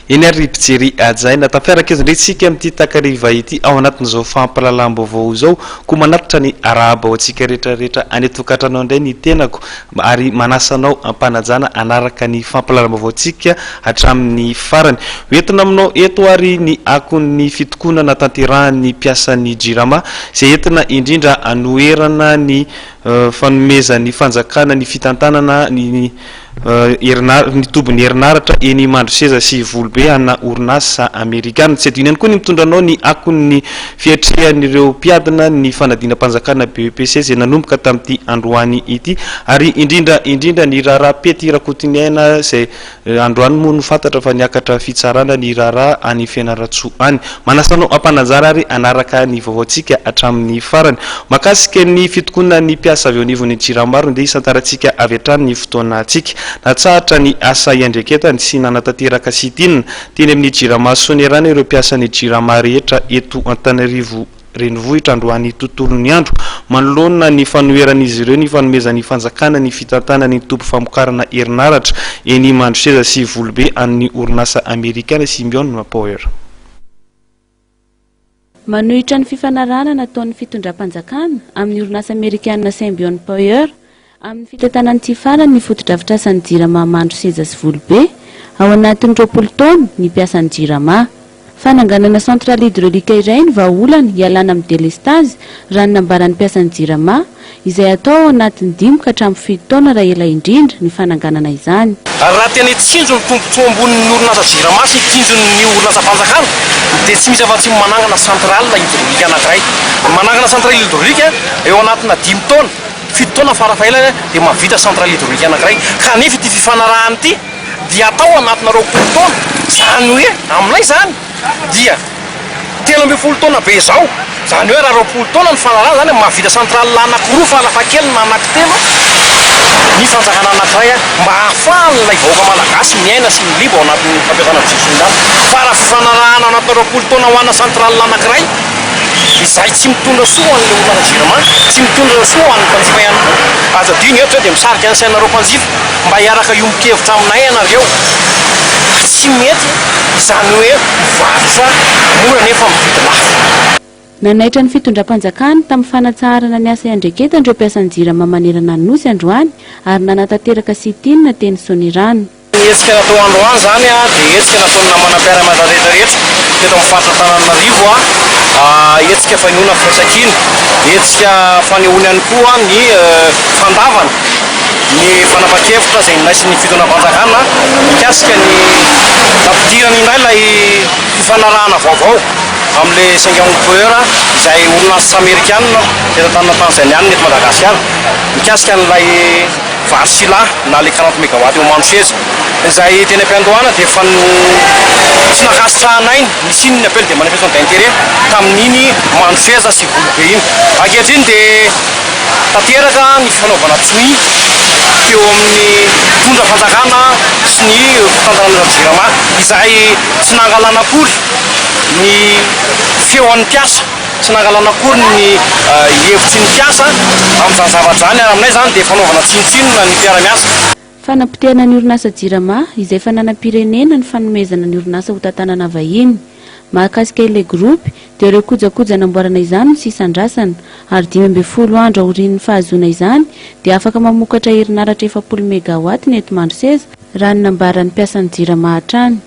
Eny ary ry mpijery hajaina, tafiaraka eto indray isika amin'ity takariva ity ao anatin'izao fampahalalam-baovao izao, koa manatitra ny arahaba ho antsika rehetra rehetra any an-tokantrano indray ny tenako ary manasa anao am-panajana hanaraka ny fampahalalam-baovaontsika hatramin'ny farany. Ho entina aminao eto ary ny akon'ny fitokonana tanterahan'ny mpiasan'ny Jirama izay entina indrindra hanoherana ny fanomezan'ny fanjakana ny fitantanana ny ny tobin'ny herinaratra eny Mandroseza sy Volobe ana orinasa amerikana. Tsy adino ihany koa ny mitondra anao ny akon'ny fiatrehan'ireo mpiadina ny fanadinam-panjakana BEPC izay nanomboka tamin'ity androany ity ary indrindra indrindra ny raharaha Pety Rakotoniaina izay Androany moa no fantatra fa niakatra fitsarana ny raharaha any Fianarantsoa any. Manasa anao hampananjara ary hanaraka ny vaovaontsika hatramin'ny farany. Mahakasika ny fitokonan'ny mpiasa avy eo anivon'ny Jirama no ndeha hisantarantsika avy hatrany ny fotoanantsika. Natsahatra ny asa iandreketany sy nanatanteraka sit-in teny amin'ny Jirama Soanierana ireo mpiasan'ny Jirama rehetra eto Antananarivo renivohitra androany tontolon'ny andro manoloana ny fanoheran'izy ireo ny fanomezan'ny fanjakana ny fitantanany ny toby famokarana herinaratra eny Mandroseza sy Volobe an'ny orinasa amerikana Symbion Power. Manohitra ny fifanarahana nataon'ny fitondram-panjakana amin'ny orinasa amerikana Symbion Power Amin'ny fitantanana ity farany ny fotodrafitrasan'ny Jirama Mandroseza sy Volobe, ao anatin'ny 20 taona, ny mpiasan'ny Jirama. Fananganana centrale hydraulique iray ny vahaolana hialana amin'ny delestazy, raha ny nambaran'ny mpiasan'ny Jirama, izay hatao ao anatin'ny dimy ka hatramin'ny fito taona raha ela indrindra ny fananganana izany. Ary raha tena hitsinjo ny tombontsoa ambonin'ny orinasa Jirama sy hitsinjo ny orinasam-panjakana dia tsy misy afa-tsy ny manangana centrale hydraulique anankiray. Ny manangana centrale hydraulique eo anatina dimy taona, Fito taona farafahelany dia mahavita centrale hydraulique anankiray. Kanefa ity fifanarahana ity dia atao anatina 20 taona. Izany hoe aminay izany dia 13 taona be izao. Izany hoe raha 20 taona ny fanarahana izany mahavita centrale anankiroa farafahakeliny na anankitelo ny fanjakana anankiray mba hahafahan'ilay vahoaka malagasy miaina sy miliba ao anatin'ny fampiasana jiro sy ny rano. Fa raha fifanarahana anatina 20 taona ho ana centrale anankiray izay tsy mitondra soa ho an'ilay orinasa Jirama, tsy mitondra soa ho an'ny mpanjifa ihany koa. Aza adino eto izay dia misarika ny sainareo mpanjifa mba hiaraka hiombon-kevitra aminay ianareo fa tsy mety izany hoe mivarotra mora nefa mividy lafo. Nanaitra ny fitondram-panjakana tamin'ny fanatsaharana ny asa iandreketany ireo mpiasan'ny Jirama manerana ny Nosy androany ary nanatanteraka sit-in teny Soanierana. Ny hetsika natao androany izany dia hetsika nataon'ny namana mpiara-miasa rehetra rehetra teto amin'ny faritra Antananarivo, hetsika fanehoana firaisankina, hetsika fanehoana ihany koa ny fandavana ny fanapahan-kevitra izay noraisin'ny fitondram-panjakana mikasika ny nampidirana indray ilay fifanarahana vaovao amin'ilay Singapore Power izay orinasa amerikana teratany Tanzaniana eto Madagasikara mikasika an'ilay Vary Sila na le 40 megawatt eo Mandroseza izay teny am-piandohana dia efa tsy nankasitrahanay ny nisian'ny appel de manifestation d'intérêt tamin'iny Mandroseza sy Volobe iny. Ankehitriny dia tanteraka ny fanaovana tsonia teo amin'ny mpitondra fanjakana sy ny fitantanana Jirama izay tsy nangalana akory ny feon'ny mpiasa. Tsy nangalana akory ny hevitry ny mpiasa amin'izany zavatra izany ary aminay izany dia fanaovana tsinontsinona ny mpiara-miasa. Fanapotehana ny orinasa Jirama izay fananam-pirenena ny fanomezana ny orinasa ho tantanana vahiny. Mahakasika ilay gropy dia ireo kojakoja namboarana izany no sisa andrasana ary 15 andro aorian'ny fahazoana izany dia afaka mamokatra herinaratra 40 megawatt ny eto Mandroseza raha ny nambaran'ny mpiasan'ny Jirama hatrany.